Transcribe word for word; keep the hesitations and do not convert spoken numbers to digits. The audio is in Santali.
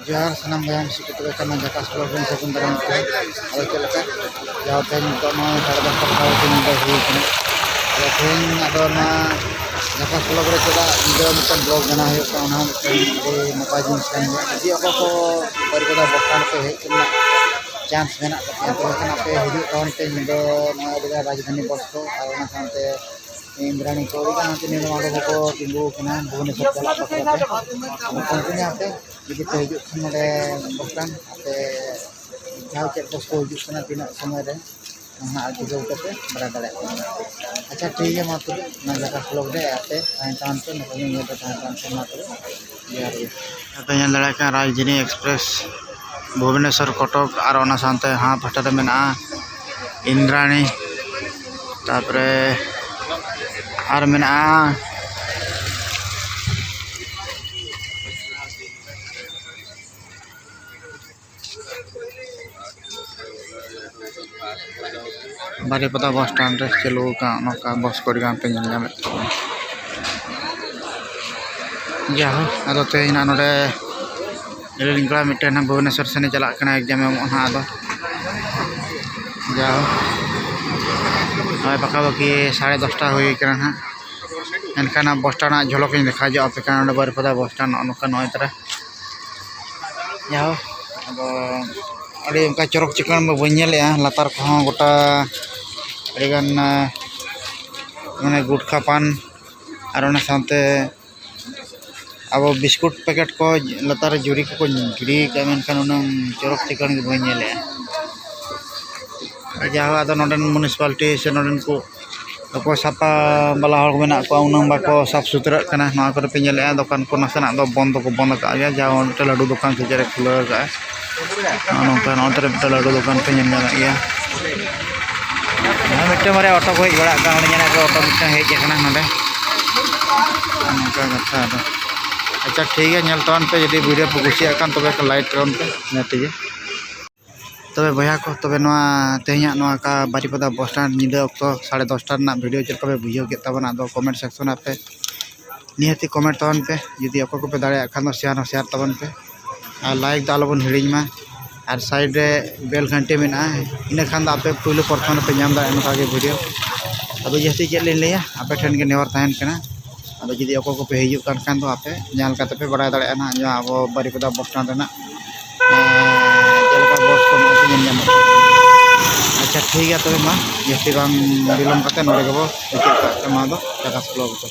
ᱡᱚᱦᱟᱨ ᱥᱟᱱᱟᱢ ᱵᱚᱭᱦᱟ ᱢᱤᱥᱤ ᱠᱚ, ᱛᱚᱵᱮ ᱠᱷᱟᱱ ᱱᱚᱣᱟ ᱡᱟᱠᱟᱥ vlog ᱨᱮᱱ ᱥᱟᱹᱜᱩᱱ ᱫᱟᱨᱟᱢ ᱠᱚ᱾ ᱟᱫᱚ ᱪᱮᱫ ᱞᱮᱠᱟ? ᱡᱟᱣ ᱛᱮᱦᱮᱧ ᱱᱤᱛᱚᱜ ᱱᱚᱣᱟ ᱥᱟᱲᱮ ᱫᱚᱥᱴᱟ ᱞᱮᱠᱟ ᱦᱩᱭ ᱠᱟᱱᱟ᱾ ᱟᱫᱚ ᱛᱮᱦᱮᱧ ᱟᱫᱚ ᱱᱚᱣᱟ ᱡᱟᱠᱟᱥ vlog ᱨᱮ ᱪᱮᱫᱟᱜ ᱧᱤᱫᱟᱹ ᱢᱤᱫᱴᱮᱱ vlog ᱵᱮᱱᱟᱣ ᱦᱩᱭᱩᱜ ᱠᱟᱱᱟ, ᱚᱱᱟ ᱦᱚᱸ ᱢᱤᱫᱴᱮᱱ ᱟᱹᱰᱤ ᱱᱟᱯᱟᱭ ᱡᱤᱱᱤᱥ ᱠᱟᱱ ᱜᱮᱭᱟ᱾ ᱡᱩᱫᱤ ᱚᱠᱚᱭ ᱠᱚ ᱵᱟᱹᱨᱤᱯᱟᱫᱟ ᱵᱚᱥ ᱥᱴᱮᱱᱰ ᱯᱮ ᱦᱮᱡ ᱨᱮᱱᱟᱜ ᱪᱟᱱᱥ ᱢᱮᱱᱟᱜ ᱛᱟᱯᱮᱭᱟ, ᱛᱚᱵᱮ ᱠᱷᱟᱱ ᱟᱯᱮ ᱦᱤᱡᱩᱜ ᱛᱟᱵᱚᱱ ᱯᱮ ᱧᱤᱫᱟᱹ ᱱᱚᱣᱟ ᱟᱹᱰᱤ ᱜᱟᱱ ᱨᱟᱡᱽᱫᱷᱟᱱᱤ ᱵᱚᱥ ᱠᱚ, ᱟᱨ ᱚᱱᱟ ᱥᱟᱶᱛᱮ ᱤᱱᱫᱨᱟᱱᱤ ᱠᱚ ᱟᱹᱰᱤ ᱜᱟᱱ ᱦᱟᱱᱛᱮ ᱱᱤᱭᱟᱹ ᱱᱚᱣᱟ ᱠᱚ ᱛᱤᱸᱜᱩ ᱟᱠᱟᱱᱟ ᱵᱷᱩᱵᱚᱱᱮᱥᱚᱨ ᱪᱟᱞᱟᱜ ᱵᱟᱠᱷᱨᱟ ᱛᱮ᱾ ᱟᱫᱚ ᱠᱚᱱᱴᱤᱱᱤᱭᱩ ᱟᱯᱮ ᱡᱩᱫᱤ ᱯᱮ ᱦᱤᱡᱩᱜ ᱠᱷᱟᱱ ᱱᱚᱰᱮ ᱵᱚᱥ ᱥᱴᱮᱱᱰ, ᱟᱯᱮ ᱡᱟᱦᱟᱸ ᱪᱮᱫ ᱵᱚᱥ ᱠᱚ ᱦᱤᱡᱩᱜ ᱠᱟᱱᱟ, ᱛᱤᱱᱟᱹᱜ ᱥᱚᱢᱚᱭ ᱨᱮ, ᱚᱱᱟ ᱟᱨ ᱴᱷᱤᱠᱟᱹᱣ ᱠᱟᱛᱮ ᱵᱟᱲᱟᱭ ᱫᱟᱲᱮᱭᱟᱜ ᱠᱟᱱᱟ᱾ ᱟᱪᱪᱷᱟ, ᱴᱷᱤᱠ ᱜᱮᱭᱟ, ᱢᱟ ᱛᱚᱵᱮ ᱚᱱᱟ ᱡᱟᱠᱟᱥ vlog ᱨᱮ ᱟᱯᱮ ᱛᱟᱦᱮᱱ ᱛᱟᱵᱚᱱ ᱯᱮ, ᱱᱚᱠᱟ ᱜᱮ ᱧᱮᱞ ᱨᱮ ᱛᱟᱦᱮᱱ ᱛᱟᱵᱚᱱ ᱯᱮ᱾ ᱢᱟ ᱛᱚᱵᱮ ᱡᱚᱦᱟᱨ ᱜᱮ᱾ ᱟᱯᱮ ᱧᱮᱞ ᱫᱟᱲᱮᱭᱟᱜ ᱠᱟᱱᱟ ᱨᱟᱡᱽᱫᱷᱟᱱᱤ ᱮᱠᱥᱯᱨᱮᱥ ᱵᱷᱩᱵᱚᱱᱮᱥᱚᱨ ᱠᱚᱴᱚᱠ, ᱟᱨ ᱚᱱᱟ ᱥᱟᱶᱛᱮ ᱦᱟᱱᱟ ᱯᱟᱦᱴᱟ ᱨᱮ ᱢᱮᱱᱟᱜᱼᱟ ᱤᱱᱫᱨᱟᱭᱚᱱᱤ, ᱛᱟᱨᱯᱚᱨᱮ ᱟᱨ ᱢᱮᱱᱟᱜᱼᱟ ᱵᱟᱨᱤᱯᱟᱫᱟ ᱵᱚᱥ ᱥᱴᱮᱱᱰ ᱨᱮ ᱪᱟᱹᱞᱩ ᱟᱠᱟᱱ ᱱᱚᱝᱠᱟ ᱵᱚᱥ ᱠᱚ ᱟᱹᱰᱤ ᱜᱟᱱ ᱯᱮ ᱧᱮᱞ ᱧᱟᱢᱮᱫ ᱛᱟᱵᱚᱱᱟ᱾ ᱡᱟᱭᱦᱳᱠ, ᱟᱫᱚ ᱛᱮᱦᱮᱧ ᱱᱟᱜ ᱱᱚᱰᱮ ᱟᱹᱞᱤᱧ ᱠᱚᱲᱟ ᱢᱤᱫᱴᱮᱱ ᱦᱟᱸᱜ ᱵᱷᱩᱵᱚᱱᱮᱥᱚᱨ ᱥᱮᱱᱮ ᱪᱟᱞᱟᱜ ᱠᱟᱱᱟ, ᱮᱠᱡᱟᱢ ᱮᱢᱚᱜ ᱦᱟᱸᱜ᱾ ᱟᱫᱚ ᱡᱟᱭᱦᱳᱠ, ᱱᱚᱜᱼᱚᱭ ᱯᱟᱠᱟ ᱯᱟᱠᱤ ᱥᱟᱲᱮ ᱫᱚᱥᱴᱟ ᱦᱩᱭ ᱠᱟᱱᱟ ᱦᱟᱸᱜ᱾ ᱮᱱᱠᱷᱟᱱ ᱵᱚᱥ ᱥᱴᱮᱱᱰ ᱨᱮᱱᱟᱜ ᱡᱷᱚᱞᱚᱠ ᱤᱧ ᱫᱮᱠᱷᱟᱣ ᱧᱚᱜ ᱟᱯᱮ ᱠᱟᱱᱟ᱾ ᱱᱚᱰᱮ ᱵᱟᱨᱤᱯᱟᱫᱟ ᱵᱚᱥ ᱥᱴᱮᱱᱰ ᱱᱚᱜᱼᱚ ᱱᱚᱝᱠᱟ ᱱᱚᱜᱼᱚᱭ ᱛᱟᱨᱟ᱾ ᱡᱟᱭᱦᱳᱠ, ᱟᱫᱚ ᱟᱹᱰᱤ ᱚᱱᱠᱟ ᱪᱚᱨᱚᱠ ᱪᱤᱠᱟᱹᱬ ᱫᱚ ᱵᱟᱹᱧ ᱧᱮᱞᱮᱜᱼᱟ᱾ ᱞᱟᱛᱟᱨ ᱠᱚᱦᱚᱸ ᱜᱚᱴᱟ ᱟᱹᱰᱤᱜᱟᱱ, ᱢᱟᱱᱮ, ᱜᱩᱴᱠᱷᱟ ᱯᱟᱱ ᱟᱨ ᱚᱱᱟ ᱥᱟᱶᱛᱮ ᱟᱵᱚ ᱵᱤᱥᱠᱩᱴ ᱯᱮᱠᱮᱴ ᱠᱚ ᱞᱟᱛᱟᱨ ᱨᱮ ᱡᱩᱨᱤ ᱠᱚᱠᱚ ᱜᱤᱰᱤ ᱠᱟᱜᱼᱟ, ᱢᱮᱱᱠᱷᱟᱱ ᱩᱱᱟᱹᱝ ᱪᱚᱨᱚᱠ ᱪᱤᱠᱟᱹᱬ ᱜᱮ ᱵᱟᱹᱧ ᱧᱮᱞᱮᱜᱼᱟ᱾ ᱡᱟᱭᱦᱳᱠ, ᱟᱫᱚ ᱱᱚᱰᱮᱱ ᱢᱩᱱᱤᱥᱤᱯᱟᱞᱤᱴᱤ ᱥᱮ ᱱᱚᱰᱮᱱ ᱠᱚ ᱚᱠᱚᱭ ᱥᱟᱯᱷᱟ ᱵᱟᱞᱟ ᱦᱚᱲ ᱠᱚ ᱢᱮᱱᱟᱜ ᱠᱚᱣᱟ, ᱩᱱᱟᱹᱝ ᱵᱟᱠᱚ ᱥᱟᱯᱷ ᱥᱩᱛᱨᱟᱹᱜ ᱠᱟᱱᱟ᱾ ᱱᱚᱣᱟ ᱠᱚᱨᱮ ᱯᱮ ᱧᱮᱞᱮᱜᱼᱟ, ᱫᱚᱠᱟᱱ ᱠᱚ ᱱᱟᱥᱮᱱᱟᱜ ᱫᱚ ᱵᱚᱱᱫ ᱫᱚᱠᱚ ᱵᱚᱱᱫ ᱟᱠᱟᱫ ᱜᱮᱭᱟ᱾ ᱡᱟᱦᱟᱸ ᱢᱤᱫᱴᱮᱱ ᱞᱟᱹᱰᱩ ᱫᱚᱠᱟᱱ ᱥᱮ ᱪᱮᱫ ᱮ ᱠᱷᱩᱞᱟᱹᱣ ᱟᱠᱟᱫᱼᱟ, ᱱᱚᱜᱼᱚ ᱱᱚᱝᱠᱟ᱾ ᱱᱚᱜᱼᱚ ᱱᱚᱛᱮ ᱨᱮ ᱢᱤᱫᱴᱮᱱ ᱞᱟᱹᱰᱩ ᱫᱚᱠᱟᱱ ᱯᱮ ᱧᱮᱞ ᱧᱟᱢᱮᱫ ᱜᱮᱭᱟ᱾ ᱱᱚᱜᱼᱚᱭ ᱢᱤᱫᱴᱮᱱ ᱵᱟᱨᱭᱟ ᱚᱴᱳ ᱠᱚ ᱦᱮᱡ ᱵᱟᱲᱟᱜ ᱠᱟᱱᱟ, ᱚᱸᱰᱮ ᱧᱮᱞᱮᱫ ᱠᱚ ᱚᱴᱳ ᱢᱤᱫᱴᱮᱱ ᱦᱮᱡ ᱟᱠᱟᱱᱟ ᱱᱚᱰᱮ, ᱱᱚᱜᱼᱚ ᱱᱚᱝᱠᱟ ᱠᱟᱛᱷᱟ᱾ ᱟᱫᱚ ᱟᱪᱪᱷᱟ, ᱴᱷᱤᱠ ᱜᱮᱭᱟ, ᱧᱮᱞ ᱛᱟᱵᱚᱱ ᱯᱮ, ᱡᱩᱫᱤ ᱵᱷᱤᱰᱤᱭᱳ ᱯᱮ ᱠᱩᱥᱤᱭᱟᱜ ᱠᱷᱟᱱ ᱛᱚᱵᱮ ᱠᱚ ᱞᱟᱭᱤᱠ ᱛᱟᱵᱚᱱ ᱯᱮ, ᱤᱱᱟᱹ ᱛᱮᱜᱮ᱾ ᱛᱚᱵᱮ ᱵᱚᱭᱦᱟ ᱠᱚ, ᱛᱚᱵᱮ ᱱᱚᱣᱟ ᱛᱮᱦᱮᱧᱟᱜ ᱱᱚᱣᱟ ᱠᱟ ᱵᱟᱨᱤᱯᱟᱫᱟ ᱵᱚᱥ ᱥᱴᱮᱱᱰ ᱧᱤᱫᱟᱹ ᱚᱠᱛᱚ ᱥᱟᱲᱮ ᱫᱚᱥᱴᱟ ᱨᱮᱱᱟᱜ ᱵᱷᱤᱰᱤᱭᱳ ᱪᱮᱫ ᱞᱮᱠᱟ ᱯᱮ ᱵᱩᱡᱷᱟᱹᱣ ᱠᱮᱫ ᱛᱟᱵᱚᱱᱟ? ᱟᱫᱚ ᱠᱚᱢᱮᱱᱴ ᱥᱮᱠᱥᱚᱱ ᱨᱮ ᱟᱯᱮ ᱱᱤᱦᱟᱹᱛᱤ ᱠᱚᱢᱮᱱᱴ ᱛᱟᱵᱚᱱ ᱯᱮ, ᱡᱩᱫᱤ ᱚᱠᱚᱭ ᱠᱚᱯᱮ ᱫᱟᱲᱮᱭᱟᱜ ᱠᱷᱟᱱ ᱫᱚ ᱥᱮᱭᱟᱨ ᱦᱚᱸ ᱥᱮᱭᱟᱨ ᱛᱟᱵᱚᱱ ᱯᱮ᱾ ᱟᱨ ᱞᱟᱭᱤᱠ ᱫᱚ ᱟᱞᱚᱵᱚᱱ ᱦᱤᱲᱤᱧ ᱢᱟ᱾ ᱟᱨ ᱥᱟᱭᱤᱰ ᱨᱮ ᱵᱮᱞ ᱜᱷᱟᱱᱴᱤ ᱢᱮᱱᱟᱜᱼᱟ, ᱤᱱᱟᱹ ᱠᱷᱟᱱ ᱫᱚ ᱟᱯᱮ ᱯᱳᱭᱞᱳ ᱯᱨᱚᱛᱷᱚᱢ ᱨᱮᱯᱮ ᱧᱟᱢ ᱫᱟᱲᱮᱭᱟᱜᱼᱟ ᱱᱚᱝᱠᱟ ᱜᱮ ᱵᱷᱤᱰᱤᱭᱳ᱾ ᱟᱫᱚ ᱡᱟᱹᱥᱛᱤ ᱪᱮᱫ ᱞᱤᱧ ᱞᱟᱹᱭᱟ, ᱟᱯᱮ ᱴᱷᱮᱱ ᱜᱮ ᱱᱮᱦᱚᱨ ᱛᱟᱦᱮᱱ ᱠᱟᱱᱟ᱾ ᱟᱫᱚ ᱡᱩᱫᱤ ᱚᱠᱚᱭ ᱠᱚᱯᱮ ᱦᱤᱡᱩᱜ ᱠᱟᱱ ᱠᱷᱟᱱ ᱫᱚ ᱟᱯᱮ ᱧᱮᱞ ᱠᱟᱛᱮ ᱯᱮ ᱵᱟᱲᱟᱭ ᱫᱟᱲᱮᱭᱟᱜᱼᱟ ᱱᱟᱦᱟᱜ, ᱡᱟᱦᱟᱸ ᱟᱵᱚ ᱵᱟᱹᱨᱤᱯᱟᱫᱟ ᱵᱚᱥ ᱥᱴᱮᱱᱰ ᱨᱮᱱᱟᱜ, ᱮᱸ, ᱪᱮᱫ ᱞᱮᱠᱟ ᱵᱚᱥ ᱠᱚ ᱱᱚᱜᱼᱚᱭ ᱠᱚ ᱧᱮᱞ ᱧᱟᱢᱚᱜ ᱠᱟᱱᱟ᱾ ᱟᱪᱪᱷᱟ, ᱴᱷᱤᱠ ᱜᱮᱭᱟ ᱛᱚᱵᱮ ᱢᱟ, ᱡᱟᱹᱥᱛᱤ ᱵᱟᱝ ᱵᱤᱞᱚᱢ ᱠᱟᱛᱮ ᱱᱚᱰᱮ ᱜᱮᱵᱚ ᱢᱩᱪᱟᱹᱫ ᱠᱟᱜ ᱠᱟᱱᱟ ᱱᱚᱣᱟ ᱫᱚ ᱴᱟᱴᱟ ᱥᱠᱩᱞ ᱚᱯᱷ